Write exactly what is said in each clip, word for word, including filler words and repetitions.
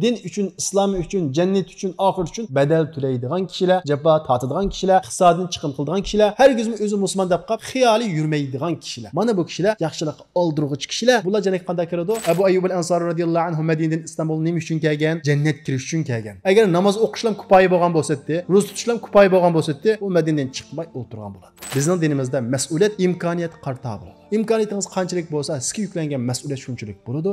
دىن ئۈچۈن، ئىسلام ئۈچۈن، جەننەت ئۈچۈن، ئاخىرەت ئۈچۈن بەدەل تۆلەيدىغان كىشىلەر، جاپا تارتىدىغان كىشىلەر، ئىقتىسادىدىن چىقىم قىلىدىغان كىشىلەر، ھەرگىزمۇ ئۆزى مۇسۇلمان دەپ قاپ خىيالىي يۈرمەيدىغان كىشىلەر. مانا بۇ كىشىلەر ياخشىلىققا ئالدۇرغۇچى كىشىلەر. بۇلار جەننەتكە قانداق كىرىدۇ؟ ئەبۇ ئەييۇب ئەل ئەنسارى رەزىياللاھۇ ئەنھۇ مەدىنىدىن ئىستانبۇلغا نېمە ئۈچۈن كەلگەن؟ جەننەت كىرىش ئۈچۈن كەلگەن. ئەگەر ناماز ئوقۇشلام كۇپايە بولغان بولسىدى، روزا تۇتۇشلام كۇپايە بولغان بولسىدى، ئۇ مەدىنىدىن چىقماي ئولتۇرغان بولاتتى. بىزنىڭ دىنىمىزدا مەسئۇلىيەت ئىمكانىيەت قارىتا بولىدۇ. ئىمكانىيىتىڭىز قانچىلىك بولسا، سىزگە يۈكلەنگەن مەسئۇلىيەت شۇنچىلىك بولىدۇ.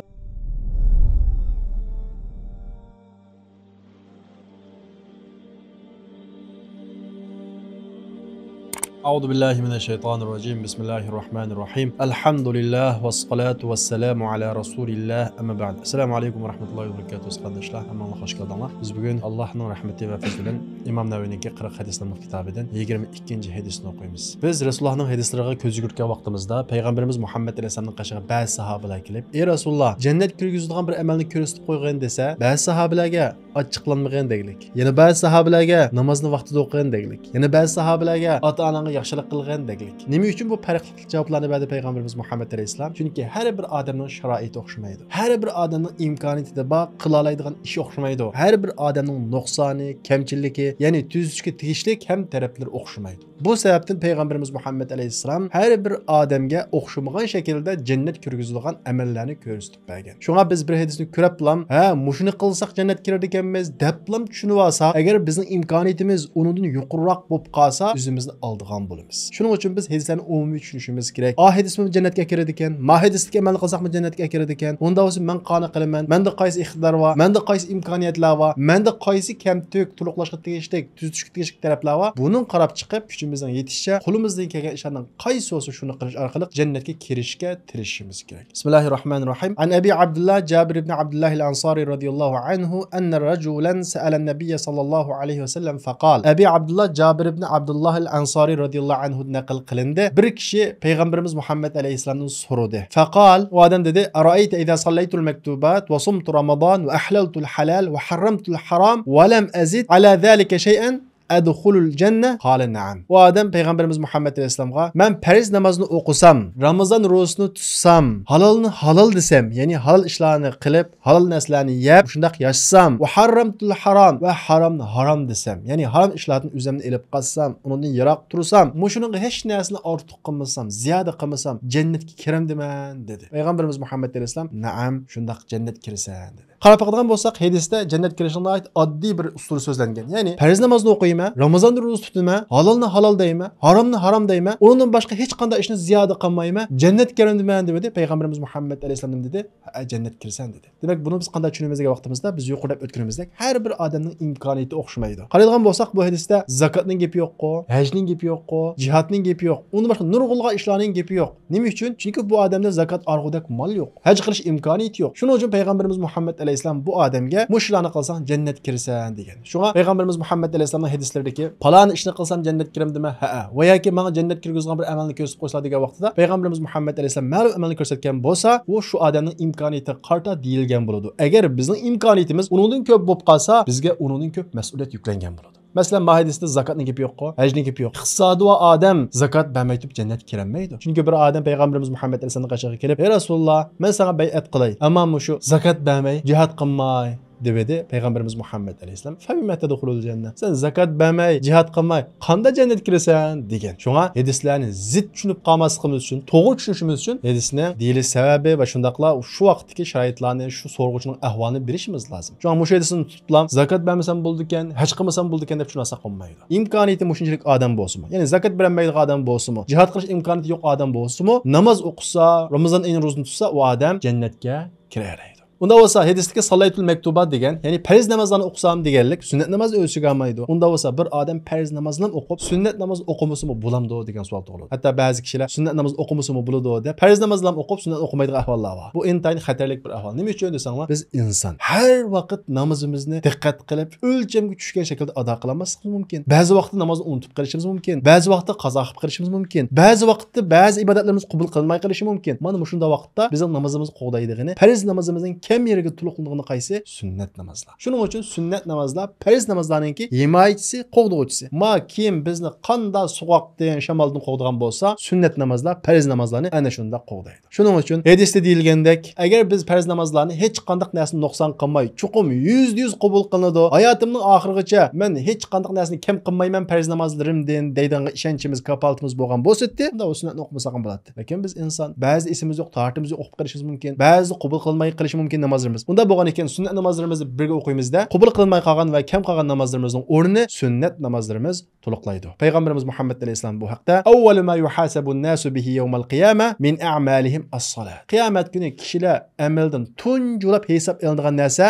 أعوذ بالله من الشيطان الرجيم. بسم الله الرحمن الرحيم. الحمد لله والصلاة والسلام على رسول الله. أما بعد. السلام عليكم ورحمة الله وبركاته. قېرىنداشلار، ھەممىڭلار خوش كەلدىڭلار. بىز بۈگۈن ئاللاھنىڭ رەھمىتى ۋە پەزلى بىلەن ئىمام نەۋەۋىنىڭكى قىرىق ھەدىس ناملىق كىتابىدىن يىگىرمە ئىككىنچى ھەدىسنى ئوقۇيمىز. بىز رەسۇلۇللاھنىڭ ھەدىسلىرىغا كۆز يۈگۈرتكەن ۋاقتىمىزدا، پەيغەمبىرىمىز مۇھەممەد ئەلەيھىسسالامنىڭ قېشىغا بەزى ساھابىلەر كېلىپ، «ئەي رەسۇلۇللاھ، جەننەت كىرگۈزىدىغان بىر ئەمەلنى كۆرسىتىپ قويغىن» دېسە، بەزى ساھابىلەرگە «ئاچچىقلانمىغىن» دەگلىك. يەنە بەزى ساھابىلەرگە «نامازنى ۋاقتىدا ئوقۇغىن» دەگلىك. يەنە بەزى ساھابىلەرگە «ئاتا-ئاناڭغا ياخشىلىق قىلغىن» دەگلىك. نېمە ئۈچۈن بۇ پەرقلىق جاۋابلارنى بەردى پەيغەمبىرىمىز مۇھەممەد ئەلەيھىسسالام؟ چۈنكى ھەر بىر ئادەمنىڭ شارائىتى ئوخشىمايدۇ. ھەر بىر ئادەمنىڭ ئىمكانىيىتى بار، قىلالايدىغان ئىشى ئوخشىمايدۇ. ھەر بىر ئادەمنىڭ نۇقسانى، كەمچىلىكى، يەنى تۈزىتىشكە تېگىشلىك ھەم تەرەپلىرى ئوخشىمايدۇ. بۇ سەۋەبتىن پەيغەمبىرىمىز مۇھەممەد ئەلەيھىسسالام ھەر بىر ئادەمگە ئوخشىمىغان شەكىلدە جەننەت كىرگۈزىدىغان ئەمەللەرنى كۆرسىتىپ بەرگەن. شۇڭا بىز بىر ھەدىسنى كۆرەپلام، «ھە، مۇشۇنى قىلساق جەننەتكە كىرىدىكەنمىز» دەپلام چۈشىنىۋالساق، ئەگەر بىزنىڭ ئىمكانىيىتىمىز ئۇنىڭدىن يۇقىرىراق بولۇپ قالسا، ئۆزىمىزنى ئالدىغان بولىمىز. شۇنىڭ ئۈچۈن بىز ھەدىسلەرنى ئومۇمىي چۈشىنىشىمىز كېرەك. «ئا ھەدىسمۇ جەننەتكە كىرىدىكەن، ما ھەدىسلىك ئەمەلنى قىلساقمۇ جەننەتكە كىرىدىكەن، ئۇنداق بولسا مەن قانى قىلىمەن، مەندە قايسى ئىقتىدار بار، مەندە قايسى ئىمكانىيەتلەر بار، مەندە قايسى كەمتۈك، تولۇقلاشقا تېگىشلىك، تۈزىتىشكە تېگىشلىك تەرەپلەر بار؟» بۇنىڭ قاراپ چىقىپ، كۈچىمىزنىڭ يېتىشىچە قولىمىزدىن كەلگەن ئىشلارنىڭ قايسى بولسا شۇنى قىلىش ئارقىلىق جەننەتكە كىرىشكە تىرىشىشىمىز كېرەك. بسم الله الرحمن الرحيم. عن أبي عبد الله جابر بن عبد الله الأنصاري رضي الله عنه أن رجلا سأل النبي صلى الله عليه وسلم فقال. ئەبى ئابدۇللا جابىر ئىبنى ئابدۇللا ئەل ئەنسارى رەزىياللاھۇ ئەنھۇدىن نەقىل قىلىندى. بىر كىشى پەيغەمبىرىمىز مۇھەممەد ئەلەيھىسسالامدىن سورىدى. فقال، ئۇ ئادەم دېدى: أرأيت إذا صليت المكتوبات وصمت رمضان وأحللت الحلال وحرمت الحرام ولم أزد على ذلك شيئا أدخل الجنة؟ قال نعم. ئۇ ئادەم پەيغەمبىرىمىز مۇھەممەد ئەلەيھىسسالامغا، مەن پەرز نامازنى ئوقۇسام، رامىزان روزىسىنى تۇتسام، ھالالنى ھالال دېسەم، يەنى ھالال ئىشلارنى قىلىپ، ھالال نەرسىلەرنى يەپ، شۇنداق ياشىسام، ۋە ھەررەمتۇل ھارام، ۋە ھارامنى ھارام دېسەم، يەنى ھارام ئىشلاردىن ئۆزۈمنى ئېلىپ قالسام، ئۇنىڭدىن يىراق تۇرسام، مۇشۇنىڭغا ھېچ نەرسىنى ئارتۇق قىلمىسام، زىيادە قىلمىسام، جەننەتكە كىرەمدىمەن؟ دېدى. پەيغەمبىرىمىز مۇھەممەد ئەلەيھىسسالام، نەئەم، شۇنداق جەننەتكە كىرىسەن، دېدى. قاراپ باقىدىغان بولساق، ھەدىستە جەننەتكە كىرىشنىڭ ناھايىتى ئاددىي بىر ئۇسۇلى سۆزلەنگەن. يەنى پەرز نامازنى ئوقۇيمەن، رامىزاندا روزا تۇتىمەن، ھالالنى ھالال دەيمەن، ھارامنى ھارام دەيمەن، ئۇنىڭدىن باشقا ھېچقانداق ئىشنى زىيادە قىلمايمەن، جەننەتكە كىرەمدىمەن دېمىدى. پەيغەمبىرىمىز مۇھەممەد ئەلەيھىسسالام نېمە دېدى؟ ھەئە، جەننەتكە كىرىسەن دېدى. دېمەك، بۇنى بىز قانداق چۈشىنىمىز دېگەن ۋاقتىمىزدا، بىز يۇقىرىدا ئۆتكىنىمىزدەك، ھەر بىر ئادەمنىڭ ئىمكانىيىتى ئوخشىمايدۇ. قارايدىغان بولساق، بۇ ھەدىستە زاكاتنىڭ گېپى يوققۇ، ھەجنىڭ گېپى يوققۇ، جىھادنىڭ گېپى يوق، ئۇندىن باشقا نۇرغۇنلىغان ئىشلارنىڭ گېپى يوق. نېمە ئۈچۈن؟ چۈنكى بۇ ئادەمدە زاكات ئالغۇدەك مال يوق، ھەج قىلىش ئىمكانىيىتى يوق. شۇنىڭ ئۈچۈن پەيغەمبىرىمىز مۇھەممەد ئەلەيھىسسالام بۇ ئادەمگە مۇشۇلارنى قىلساڭ جەننەتكە كىرىسەن دېگەن. شۇڭا پەيغەمبىرىمىز مۇھەممەد ئەلەيھىسسالامنىڭ ھەدىسلىرىدىكى پالان ئىشنى قىلسام جەننەتكە كىرەمدىمەن؟ ھەئە. ۋە ياكى ماڭا جەننەتكە كىرگۈزىدىغان بىر ئەمەلنى كۆرسىتىپ قويسىلا دېگەن ۋاقتىدا پەيغەمبىرىمىز مۇھەممەد ئەلەيھىسسالام مەلۇم ئەمەلنى كۆرسەتكەن بولسا، ئۇ شۇ ئادەمنىڭ ئىمكانىيىتىگە قارىتا دېيىلگەن بولىدۇ. ئەگەر بىزنىڭ ئىمكانىيىتىمىز ئۇنىڭدىن كۆپ بولۇپ قالسا، بىزگە ئۇنىڭدىن كۆپ مەسئۇلىيەت يۈكلەنگەن بولىدۇ. مەسىلەن، ما ھەدىستە زاكاتنىڭ گېپى يوققۇ، ھەجنىڭ گېپى يوق. ئىقتىسادى بار ئادەم زاكات بەرمەي تۇرۇپ جەننەتكە كىرەلمەيدۇ. چۈنكى بىر ئادەم پەيغەمبىرىمىز مۇھەممەد ئەلەيھىسسالامنىڭ قېشىغا كېلىپ، ئەي رەسۇلۇللا، مەن ساڭا بەيئەت قىلاي، ئەمما مۇشۇ زاكات بەرمەي، جىھاد قىلماي، دېۋىدى پەيغەمبىرىمىز مۇھەممەد ئەلەيھىسسالام. فَبِمَ تَدْخُلُ الْجَنَّةَ؟ سەن زاكات بەرمەي، جىھاد قىلماي، قانداق جەننەتكە كىرىسەن؟ دېگەن. شۇڭا ھەدىسلەرنى زىت چۈشىنىپ قالماسلىقىمىز ئۈچۈن، توغرا چۈشىنىشىمىز ئۈچۈن ھەدىسنىڭ دېيىلىش سەۋەبى ۋە شۇنداقلا شۇ ۋاقىتتىكى شارائىتلارنى، شۇ سورىغۇچىنىڭ ئەھۋالىنى بىلىشىمىز لازىم. شۇڭا مۇشۇ ھەدىسنى تۇتۇپلا، زاكات بەرمىسەم بولىدىكەن، ھەج قىلمىسام بولىدىكەن دەپ چۈشىنىۋالساق بولمايدۇ. ئىمكانىيىتى مۇشۇنچىلىك ئادەم بولسىمۇ، يەنى زاكات بېرەلمەيدىغان ئادەم بولسىمۇ، جىھاد قىلىش ئىمكانىيىتى يوق ئادەم بولسىمۇ، ناماز ئوقۇسا، رامىزان ئېيىنىڭ روزىسىنى تۇتسا، ئۇ ئادەم جەننەتكە كىرەلەيدۇ. ئۇنداق بولسا، ھەدىستىكى ساللەيتۇل مەكتۇبات دېگەن، يەنى پەرز نامازلارنى ئوقۇسام دېگەنلىك، سۈننەت ناماز ئۆز ئىچىگە ئالمايدۇ. ئۇنداق بولسا، بىر ئادەم پەرز نامازنى ئوقۇپ، سۈننەت ناماز ئوقۇمىسىمۇ بولامدۇ دېگەن سوئال تۇغۇلىدۇ. ھەتتا بەزى كىشىلەر سۈننەت ناماز ئوقۇمىسىمۇ بولىدۇ دەپ، پەرز نامازلارنى ئوقۇپ، سۈننەت ئوقۇمايدىغان ئەھۋاللار بار. بۇ ئىنتايىن خەتەرلىك بىر ئەھۋال. نېمە ئۈچۈن دېسەڭلار، بىز ئىنسان. ھەر ۋاقىت نامىزىمىزنى دىققەت قىلىپ، ئۆلچەمگە چۈشكەن شەكىلدە ئادا قىلالماسلىقىمىز مۇمكىن. بەزى ۋاقىتتا نامازنى ئۇنتۇپ قېلىشىمىز مۇمكىن. بەزى ۋاقىتتا قازا قىلىپ قېلىشىمىز مۇمكىن. بەزى ۋاقىتتا بەزى ئىبادەتلىرىمىز قوبۇل قىلىنماي قېلىشى مۇمكىن. مانا مۇشۇنداق ۋاقىتتا بىزنىڭ نامىزىمىزنى قوغدايدىغىنى، پەرز نامىزىمىزنىڭ ھەممە يەرگە تولۇقلىنىدىغىنى قايسى؟ سۈننەت نامازلار. شۇنىڭ ئۈچۈن سۈننەت نامازلار پەرز نامازلارنىڭكى ھىمايىچىسى، قوغدىغۇچىسى. ما كىم بىزنى قاندا سوغۇقتىن، شامالدىن قوغدىغان بولسا، سۈننەت نامازلار پەرز نامازلارنى ئەنە شۇنداق قوغدايدۇ. شۇنىڭ ئۈچۈن ھەدىستە دېيىلگەندەك، ئەگەر بىز پەرز نامازلارنى ھېچقانداق نەرسىنى نۇقسان قىلماي، چوقۇم يۈزدە يۈز قوبۇل قىلىنىدۇ، ھاياتىمنىڭ ئاخىرىغىچە مەن ھېچقانداق نەرسىنى كەم قىلمايمەن پەرز نامازلىرىمدىن دەيدىغان ئىشەنچىمىز، كاپالىتىمىز بولغان بولسا ئىدى، ئۇندا ئۇ سۈننەتنى ئوقۇمىساق بولاتتى. لېكىن بىز ئىنسان، بەزىدە ئېسىمىز يوق، تارىتىمىز يوق، ئوقۇپ قېلىشىمىز مۇمكىن، بەزىدە قوبۇل قىلماي قېلىشى مۇمكىن نامازلىرىمىز. ئۇنداق بولغان ئىكەن، سۈننەت نامازلىرىمىزنى بىرگە ئوقۇيمىزدا، قوبۇل قىلىنماي قالغان ۋە كەم قالغان نامازلىرىمىزنىڭ ئورنىنى سۈننەت نامازلىرىمىز تولۇقلايدۇ. پەيغەمبىرىمىز مۇھەممەد ئەلەيھىسسالام بۇ ھەقتە، «أول ما يحاسب الناس به يوم القيامة من أعمالهم الصلاة.» قىيامەت كۈنى كىشىلەر ئەمەلدىن تۇنجىلاپ ھېساب ئېلىنىدىغان نەرسە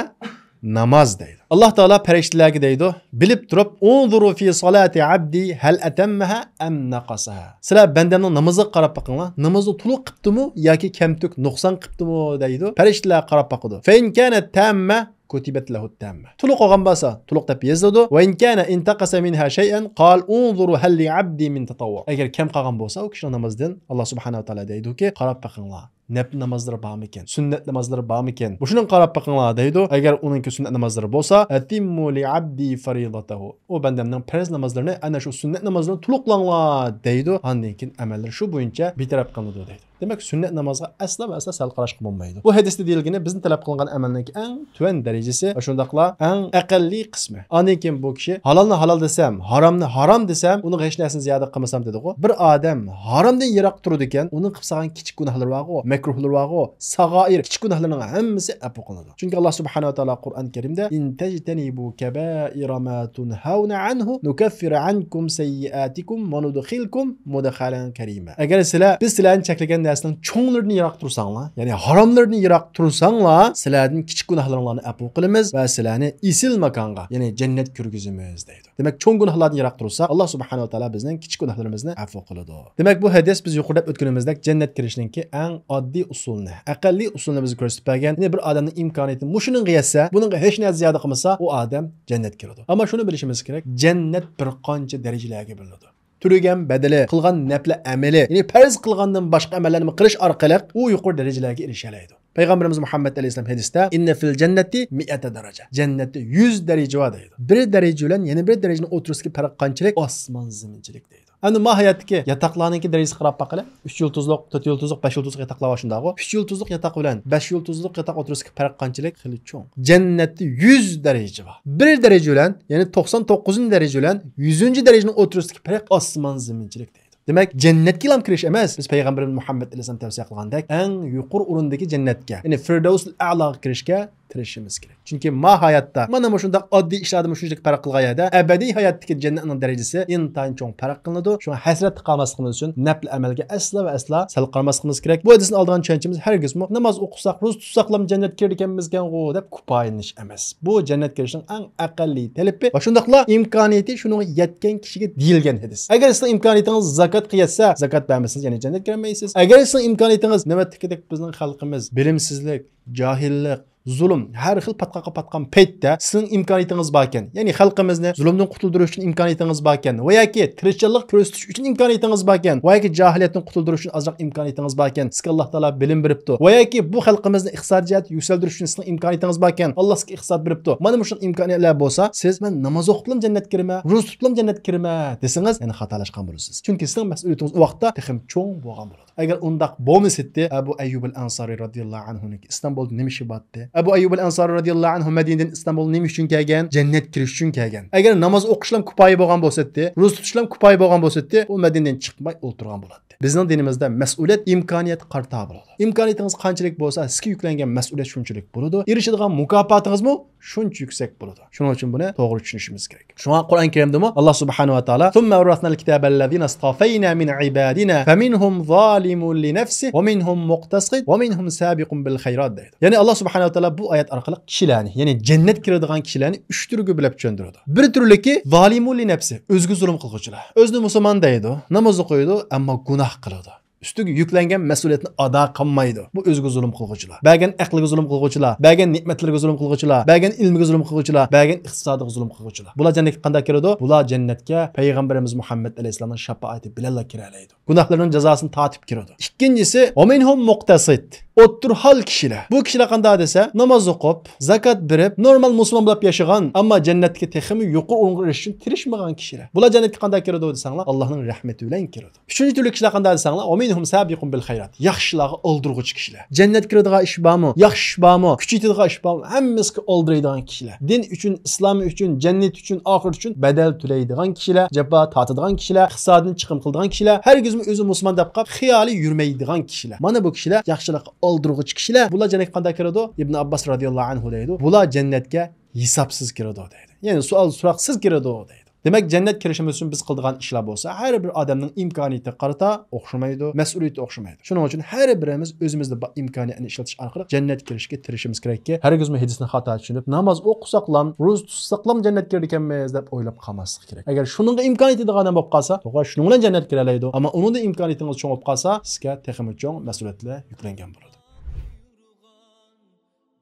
ناماز دەيدۇ. ئاللا تائالا پەرىشتىلەرگە دەيدۇ، بىلىپ تۇرۇپ، «انظروا في صلاة عبدي هل أتمها أم نقصها.» سىلەر بەندەمنىڭ نامىزىغا قاراپ بېقىڭلار، نامىزىنى تولۇق قىپتىمۇ ياكى كەمتۈك نۇقسان قىپتىمۇ دەيدۇ. پەرىشتىلەر قاراپ باقىدۇ. فإن كانت تامة كتبت له التامة. تولۇق قالغان بولسا، تولۇق دەپ يېزىلىدۇ. وإن كان انتقص منها شيئا قال انظروا هل لعبدي من تطوع. ئەگەر كەم قالغان بولسا، ئۇ كىشىنىڭ نامىزىدىن ئاللا سۇبھانەھۇ ۋە تائالا دەيدۇكى، قاراپ بېقىڭلار. نەپلى نامازلىرى بارمىكەن؟ سۈننەت نامازلىرى بارمىكەن؟ مۇشۇنىڭغا قاراپ بېقىڭلار دەيدۇ. ئەگەر ئۇنىڭكى سۈننەت نامازلىرى بولسا، أتموا لعبدي فريضته. ئۇ بەندەمنىڭ پەرز نامازلىرىنى، ئەنە شۇ سۈننەت نامازلىرىنى تولۇقلاڭلار دەيدۇ. ئاندىن كېيىن ئەمەللىرى شۇ بويىچە بىر تەرەپ قىلىنىدۇ دەيدۇ. دېمەك، سۈننەت نامازغا ئەسلا ۋە ئەسلا سەل قاراشقا بولمايدۇ. بۇ ھەدىستە دېيىلگىنى بىزنى تەلەپ قىلىنغان ئەمەلنىڭكى ئەڭ تۆۋەن دەرىجىسى ۋە شۇنداقلا ئەڭ ئەقەللىي قىسمى. ئاندىن كېيىن بۇ كىشى ھالالنى ھالال دېسەم، ھارامنى ھارام دېسەم، ئۇنىڭغا ھېچ نەرسىنى زىيادە قىلمىسام دېدىغۇ. بىر ئادەم ھارامدىن يىراق تۇرىدىكەن، ئۇنىڭ قىلىپ سالغان كىچىك گۇناھلىرى بارغۇ، مەكرۇھلىرى بارغۇ، ساغائىر، كىچىك گۇناھلىرىنىڭ ھەممىسى ئەپۇ قىلىنىدۇ. چۈنكى ئاللا سۇبھانەھۇ ۋە تائالا قۇرئان كەرىمدە، إن تجتنبوا كبائر ما تنهون عنه نكفر عنكم سيئاتكم وندخلكم مدخلا كريما. ئەگەر سىلەر، بىز سىلەرنى چەكلىگەن نەرسىنىڭ چوڭلىرىدىن يىراق تۇرساڭلار، يەنى ھاراملىرىدىن يىراق تۇرساڭلار، سىلەردىن كىچىك گۇناھلىرىڭلارنى ئەپۇ قىلىمىز ۋە سىلەرنى ئېسىل ماكانغا، يەنى جەننەت كىرگۈزىمىز دەيدۇ. دېمەك، چوڭ گۇناھلاردىن يىراق تۇرساق، ئاللا سۇبھانەھۇ ۋە تائالا بىزنىڭ كىچىك گۇناھلىرىمىزنى ئەپۇ قىلىدۇ. دېمەك، بۇ ھەدىس بىز يۇقىرىدا دەپ ئۆتكىنىمىزدەك جەننەت كىرىشنىڭكى ئەڭ ئاددىي ئۇسۇلىنى، ئەقەللىي ئۇسۇلىنى بىزگە كۆرسىتىپ بەرگەن. يەنى بىر ئادەمنىڭ ئىمكانىيىتى مۇشۇنىڭغا يەتسە، بۇنىڭغا ھېچ نەرسە زىيادە قىلمىسا، ئۇ ئادەم جەننەتكە كىرىدۇ. ئەمما شۇنى بىلىشىمىز كېرەك، جەننەت بىر قانچە دەرىجىلەرگە بۆلۈنىدۇ. تۆلىگەن بەدىلى، قىلغان نەپلى ئەمىلى، يەنى پەرز قىلغاندىن باشقا ئەمەللەرنى قىلىش ئارقىلىق ئۇ يۇقىرى دەرىجىلەرگە ئېرىشەلەيدۇ. پەيغەمبىرىمىز مۇھەممەد ئەلەيھىسسالام ھەدىستە، إن في الجنة مئة درجة. جەننەتتە يۈز دەرىجە بار دەيدۇ. بىر دەرىجە بىلەن يەنە بىر دەرىجىنىڭ ئوتتۇرىسىدىكى پەرق قانچىلىك؟ ئاسمان زېمىنچىلىك دەيدۇ. ئەمدى ما ھاياتتىكى ياتاقلارنىڭكى دەرىجىسىگە قاراپ باقىلى. ئۈچ يۇلتۇزلۇق، تۆت يۇلتۇزلۇق، بەش يۇلتۇزلۇق ياتاقلار بار شۇنداقغۇ. ئۈچ يۇلتۇزلۇق ياتاق بىلەن بەش يۇلتۇزلۇق ياتاق ئوتتۇرىسىدىكى پەرق قانچىلىك؟ خېلى چوڭ. جەننەتتە يۈز دەرىجە بار. بىر دەرىجە بىلەن، يەنى توقسان توققۇزىنچى دەرىجە بىلەن يۈزىنچى دەرىجىنىڭ ئوتتۇرىسىدىكى پەرق ئاسمان زېمىنچىلىك دەيدۇ. دېمەك، جەننەتكىلا كىرىش ئەمەس، بىز پەيغەمبىرىمىز مۇھەممەد ئەلەيھىسسالام تەۋسىيە قىلغاندەك، ئەڭ يۇقىرى ئورۇندىكى جەننەتكە، يەنى فىردەۋسۇل ئەلاغا كىرىشكە تىرىشىشىمىز كېرەك. چۈنكى ما ھاياتتا مانا مۇشۇنداق ئاددىي ئىشلاردىن مۇشۇنچىلىك پەرق قىلغان يەردە ئەبەدىي ھاياتتىكى جەننەتنىڭ دەرىجىسى ئىنتايىن چوڭ پەرق قىلىنىدۇ. شۇڭا ھەسرەتتە قالماسلىقىمىز ئۈچۈن نەپلى ئەمەلگە ئەسلا ۋە ئەسلا سەل قارىماسلىقىمىز كېرەك. بۇ ھەدىستىن ئالىدىغان چۈشەنچىمىز ھەرگىزمۇ ناماز ئوقۇساق، روزا تۇتساقلام جەننەتكە كىرىدىكەنمىزكەنغۇ دەپ كۇپايىلىنىش ئەمەس. بۇ جەننەتكە كىرىشنىڭ ئەڭ ئەقەللىي تەلىپى ۋە شۇنداقلا ئىمكانىيىتى شۇنىڭغا يەتكەن كىشىگە دېيىلگەن ھەدىس. ئەگەر سىزنىڭ ئىمكانىيىتىڭىز زاكاتقا يەتسە، زاكات بەرمىسىڭىز، يەنى جەننەتكە كىرەلمەيسىز. ئەگەر سىزنىڭ ئىمكانىيىتىڭىز نۆۋەتتىكىدەك بىزنىڭ خەلقىمىز بىلىمسىزلىك، جاھىللىق، زۇلۇم، ھەر خىل پاتقاققا پاتقان پەيتتە سىزنىڭ ئىمكانىيىتىڭىز باركەن، يەنى خەلقىمىزنى زۇلۇمدىن قۇتۇلدۇرۇش ئۈچۈن ئىمكانىيىتىڭىز باركەن ۋە ياكى تىرىشچانلىق كۆرسىتىش ئۈچۈن ئىمكانىيىتىڭىز باركەن ۋە ياكى جاھىلىيەتتىن قۇتۇلدۇرۇش ئۈچۈن ئازراق ئىمكانىيىتىڭىز باركەن، سىزگە ئاللا تائالا بىلىم بېرىپتۇ ۋە ياكى بۇ خەلقىمىزنى ئىقتىسادىي جەھەتتە يۈكسەلدۈرۈش ئۈچۈن سىزنىڭ ئىمكانىيىتىڭىز باركەن، ئاللا سىزگە ئىقتىساد بېرىپتۇ. مانا مۇشۇنداق ئىمكانىيەتلەر بولسا، سىز مەن ناماز ئوقۇپلام جەننەتكە كىرىمەن، روزا تۇتۇپلام جەننەتكە كىرىمەن دېسىڭىز، يەنە خاتالاشقان بولىسىز. چۈنكى سىزنىڭ مەسئۇلىيىتىڭىز ئۇ ۋاقىتتا تېخىمۇ چوڭ بولغان بولىدۇ. ئەگەر ئۇنداق بولمىسىتتى، ئەبۇ ئەييۇبىل ئەنسارى رەزىياللاھۇ ئەنھۇنىڭكى ئىستانبۇلدا نېمە ئىشى بارتتى؟ ئەبۇ ئەييۇبىل ئەنسارى رەزىياللاھۇ ئەنھۇ مەدىنىدىن ئىستانبۇلغا نېمە ئۈچۈن كەلگەن؟ جەننەت كىرىش ئۈچۈن كەلگەن. ئەگەر ناماز ئوقۇشلام كۇپايە بولغان بولسىتتى، روزا تۇتۇشلام كۇپايە بولغان بولسىتتى، ئۇ مەدىنىدىن چىقماي ئولتۇرغان بولاتتى. بىزنىڭ دىنىمىزدا مەسئۇلىيەت ئىمكانىيەتكە قارىتا بولىدۇ. ئىمكانىيىتىڭىز قانچىلىك بولسا، سىزگە يۈكلەنگەن مەسئۇلىيەت شۇنچىلىك بولىدۇ. ئېرىشىدىغان مۇكاپاتىڭىزمۇ شۇنچە يۈكسەك بولىدۇ. شۇنىڭ ئۈچۈن بۇنى توغرا چۈشىنىشىمىز كېرەك. شۇڭا قۇرئان كەرىمدىمۇ ئاللا سۇبھانەھۇ ۋە تائالا، ثم أورثنا الكتاب الذين اصطفينا من عبادنا فمنهم ظالم لنفسه ومنهم مقتصد ومنهم سابق بالخيرات دەيدۇ. يەنى ئاللا سۇبھانەھۇ ۋە تائالا بۇ ئايەت ئارقىلىق كىشىلەرنى، يەنى جەننەت كىرىدىغان كىشىلەرنى ئۈچ تۈرگە بۆلۈپ چۈشەندۈرىدۇ. بىر تۈرلۈكى ظالم لنفسه، ئۆزىگە زۇلۇم قىلغۇچىلار. ئۆزىنى مۇسۇلمان دەيدۇ، ناماز ئوقۇيدۇ، ئەمما گۇناھ قىلىدۇ. ئۈستىگە يۈكلەنگەن مەسئۇلىيەتنى ئادا قىلمايدۇ. بۇ ئۆزىگە زۇلۇم قىلغۇچىلار. بەرگەن ئەقلىگە زۇلۇم قىلغۇچىلار. بەرگەن نېمەتلىرىگە زۇلۇم قىلغۇچىلار. بەرگەن ئىلمىگە زۇلۇم قىلغۇچىلار. بەرگەن ئىقتىسادىغا زۇلۇم قىلغۇچىلار. بۇلار جەننەتكە قانداق كىرىدۇ؟ بۇلار جەننەتكە پەيغەمبىرىمىز مۇھەممەد ئەلەيھىسسالامنىڭ شاپائىتى بىلەنلا كىرەلەيدۇ. گۇناھلىرىنىڭ جازاسىنى تارتىپ كىرىدۇ. ئىككىنچىسى، ومنهم مقتصد. ئوتتۇرا ھال كىشىلەر. بۇ كىشىلەر قانداق دېسە، ناماز ئوقۇپ، زاكات بېرىپ، نورمال مۇسۇلمان بولۇپ ياشىغان، ئەمما جەننەتكە تېخىمۇ يۇقىرى ئورۇنغا ئېرىشىش ئۈچۈن تىرىشمىغان كىشىلەر. بۇلار جەننەتكە قانداق كىرىدۇ دېسەڭلار، ئاللاھنىڭ رەھمىتى بىلەن كىرىدۇ. ئۈچىنچى تۈرلۈك كىشىلەر قانداق دېسەڭلار، «ومنهم سابق بالخيرات». ياخشىلارغا ئالدۇرغۇچى كىشىلەر. جەننەتكە كىرىدىغان ئىش بارمۇ؟ ياخشى ئىش بارمۇ؟ كۈچىيىدىغان ئىش بارمۇ؟ ھەممىسىگە ئالدىرايدىغان كىشىلەر. دىن ئۈچۈن، ئىسلام ئۈچۈن، جەننەت ئۈچۈن، ئاخىرەت ئۈچۈن بەدەل تۆلەيدىغان كىشىلەر، جاپا تارتىدىغان كىشىلەر، ئىقتىسادىدىن چىقىم قىلىدىغان كىشىلەر، ھەرگىزمۇ ئۆزى مۇسۇلمان دەپ قاپ خىيالى يۈرمەيدىغان كىشىلەر. مانا بۇ كىشىلەر ياخشىلىققا ئالدۇرغۇچى كىشىلەر. بۇلار جەننەتكە قانداق كىرىدۇ؟ ئىبن ئابباس رازىياللاھۇ ئەنھۇ دەيدۇ، بۇلار جەننەتكە ھېسابسىز كىرىدۇ دەيدۇ. يەنى سوئال سوراقسىز كىرىدۇ دەيدۇ. دېمەك، جەننەت كىرىشىمىز ئۈچۈن بىز قىلىدىغان ئىشلار بولسا، ھەر بىر ئادەمنىڭ ئىمكانىيىتىگە قارىتا ئوخشىمايدۇ، مەسئۇلىيىتى ئوخشىمايدۇ. شۇنىڭ ئۈچۈن ھەر بىرىمىز ئۆزىمىزدە بار ئىمكانىيەتنى ئىشلىتىش ئارقىلىق جەننەتكە كىرىشكە تىرىشىمىز كېرەككى، ھەرگىزمۇ ھەدىسنى خاتا چۈشىنىپ، ناماز ئوقۇساقلام، روزا تۇتساقلام جەننەتكە كىرىدىكەنمىز دەپ ئويلاپ قالماسلىق كېرەك. ئەگەر شۇنىڭغا ئىمكانىيىتى يېتىدىغان ئادەم بولۇپ قالسا، توغرا، شۇنىڭ بىلەن جەننەتكە كىرەلەيدۇ. ئەمما ئۇنىڭدىن ئىمكانىيىتىڭىز چوڭ بولۇپ قالسا، سىزگە تېخىمۇ چوڭ مەسئۇلىيەتلەر يۈكلەنگەن بولىدۇ.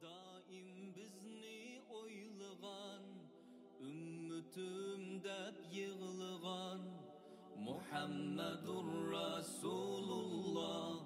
دائىم بىزنى ئويلىغان، ئۈممىتىم دەپ يىغلىغان مۇھەممەدۇر رەسۇلۇللا.